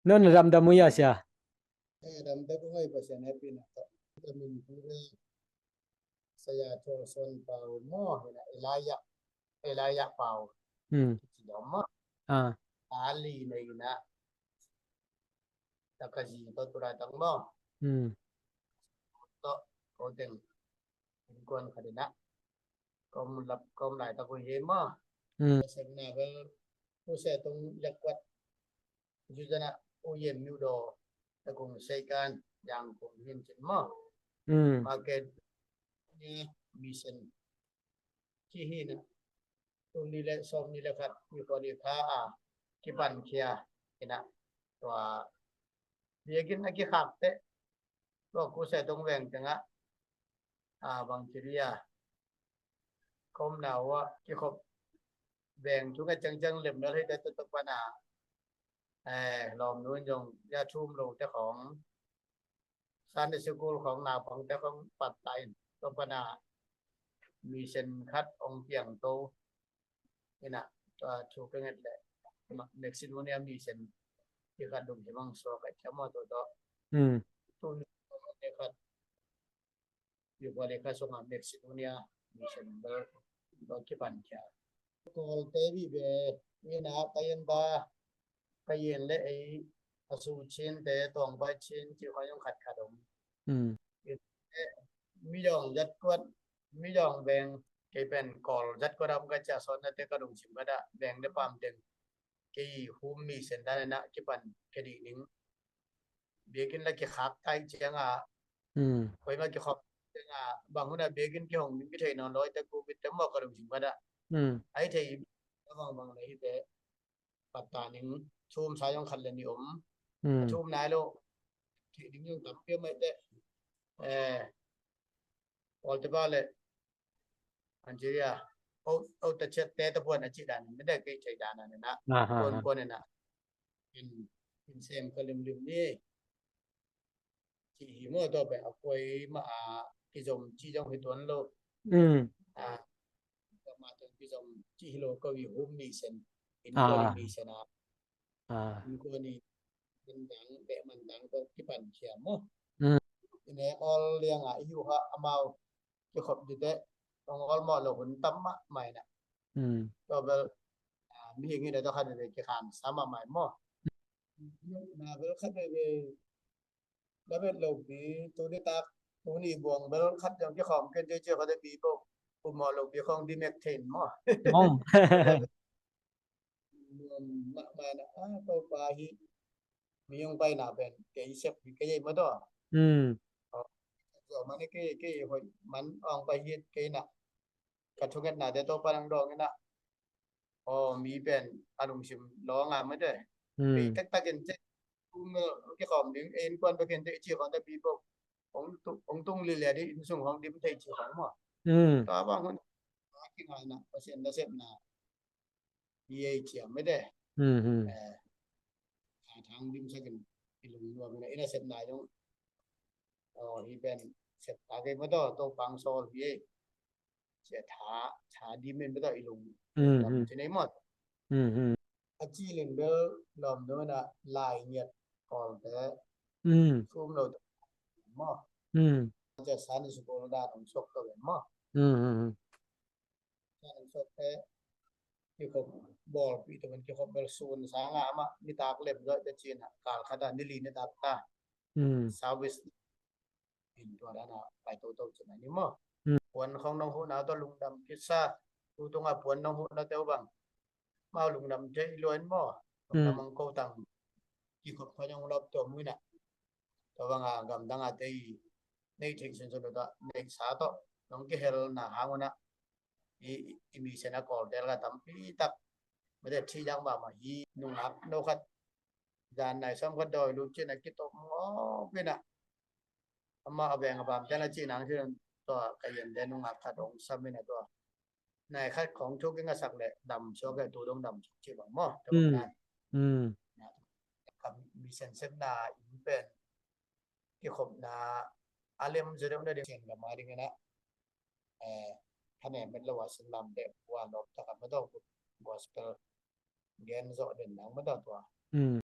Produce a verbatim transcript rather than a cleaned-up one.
Nong na damdam uh hia, sia? Eh, damdam uh ngai, Pasian hehpihna tawh. Ka min Saya Tholson Pau maw, hi na, Elijah, Elijah Pau. Hmm. Kici dawm maw. Ah. A li nei na. Ta ka zi tawh tu laitang maw. Hmm. Tawh ko teng innkuan khat in ah ka om lap, ka om laitak uh hi maw. Hmm. Ka sepna bel Pu Sia Tong Lek Kuat, Juzana, U Yen Myu Do, Takung Seikan, Yang Kung Hin Cin maw. Hmm. Market ni mission. Ci hi na. Tul nih le sawm nih le khat, Pu Kuan Ih Kha a kipan khia hi na. Tua biakinn a kikhak teh, tua Pu Sia Tong Veng tengah, a, bang ci dia, ka omna uh ah kikhop veng thu ngai ciangciang lem lo hei teh, tua tua pan a, eh, lawmnu in zong ya thum lo te khawng, Sunday school khawng, naupang te khawng patta in, tua pan a mission khat hong piang to hi na. Tua thu ka nget leh Ma-, Macedonia mission hi khat dong hi mang suak a, ciam maw, tua tawh. Hmm. Tu ni khat Yu Kuan Ih Kha sungah Macedonia mission bel, bel kipan khia. Kawlte vive, ina ka yen ba, ka yen le ei, a su chin te, tuang bai chin, ci kha yong khat khat om. Hmm. Ite, mi yong zat kuat, mi yong veng, kei pen Kawl zat kuat a om ka cia, sawt na te ka dong sim ka dah, veng le pam teng. Kei hum mi sen dan na kipan ka dih ning. Biakinn la kikhak tai ciang a. Hmm. Koi ma kikhak ciang a. Bang hun a biakinn kihong ning kithei nawn lo, ite Covid te maw ka dong sim ka dah. Hmm. Ai thei bang bang le hi te. Patta ning thum sa yong khat le nih om. Hmm. Thum nai lo. Thei ding yong tam pia mai te. Eh. Awlte ba le. Anjiria. O, o ta chet te ta puan a ci dan. Mede kei thei dan a na. Aha. Kuan kuan na. In, in sem ka limlim ni. Ci hi maw, tua pen a kuai ma a kizom ci zong hi tuan lo. Mm. A, ka ma tuan kizom ci hi lo, ko i hum mi sen. In, ah, kuan i mi sen a. Ah. In kuan i min dang, beh man dang ko kipan khia maw. Mm. In e awl liang a i hu ha amau kikhop dite, ong awl mawh lo hun tam mahmah ina. Hmm. Tua bel, ah, mihing ina tua khat veve kikhan sa mahmah maw. Na bel khat veve, na bel lopi, tuni tak, tuni buang bel khat zong kikhawm ken cia cia khat a pi bok, pu mawh lopi khong di mek thein maw. Om. Nuam mahmah na, ah, Topa hi mi hong paina pen kei sep hi kei ei maw taw. Hmm. Aw, zuau man hi kei, kei hoih man hong pai hi kei na. Ka thungetnate Topa nang dawng hi na. Aw, mi pen a lungsim lawng a maw te. Hmm. Kei taktak in te, kum kikhawm ding, ei innkuan bek in te, i ci khawm te pi bok. Hong tu-, hong tung lilia ding, inn sung hong dim thei ci khawm maw. Hmm. Tua bang hun, a kingaina, Pasian nasepna. Hi ei ciam mede. Hmm, hmm. Eh, a thang dim sakin i lung nuam ina, ina sepna zong. Oh, hi pen sep ta kei maw taw, to pang sawl hi ei. Sia tha, tha dim in maw taw i lung. Hmm, hmm. Ci nei maw. Hmm, hmm. A ci lin bel lawm nuam ina lai ngiat Kawlte. Hmm. Sum lo maw. Hmm. Sia Sunday school dan ong sok to maw. Hmm, hmm, hmm. Kan sawt te kikhop bawlpih te man kikhop bel sun sang a mah nitak lem zawh te cin a, kal khat a nili nitak ta. Hmm. Service in tua dan a pai toto cin a ni maw. Hmm. Puan khong nong huhna tawh lungdam khitsa, tu tunga puan nong huhna teuh bang mau lungdam thei lua in maw. Hmm. Lungdam ang ko tang kikhop kha nong lop tua muina. Tua banga gamdang a tei nei thei sunsun lo ta nei sa tawh nong kihelna hang una. I, i, i mi sena Kawlte la tampi tak mede thi dang ba ma hi nungak no khat dan nai sam khat doi lu cina kitop ngawk ina. Ama a beng a bam tena cina ang cina tua ka yen de nungak khat ong sam ina tua. Nai khat khong thu kinga sak le dam suak e tu dong dam suak ci bang maw. Tua bang na. Hmm. Ka mi sen sepna in pen kikhopna a lem zaw deuh na ding sian gam a ding ina. Eh, kha ne met lo a sin lam deuh ua lawp tak a ma dawk gospel gen zawh den nang ma dawk tua. Hmm.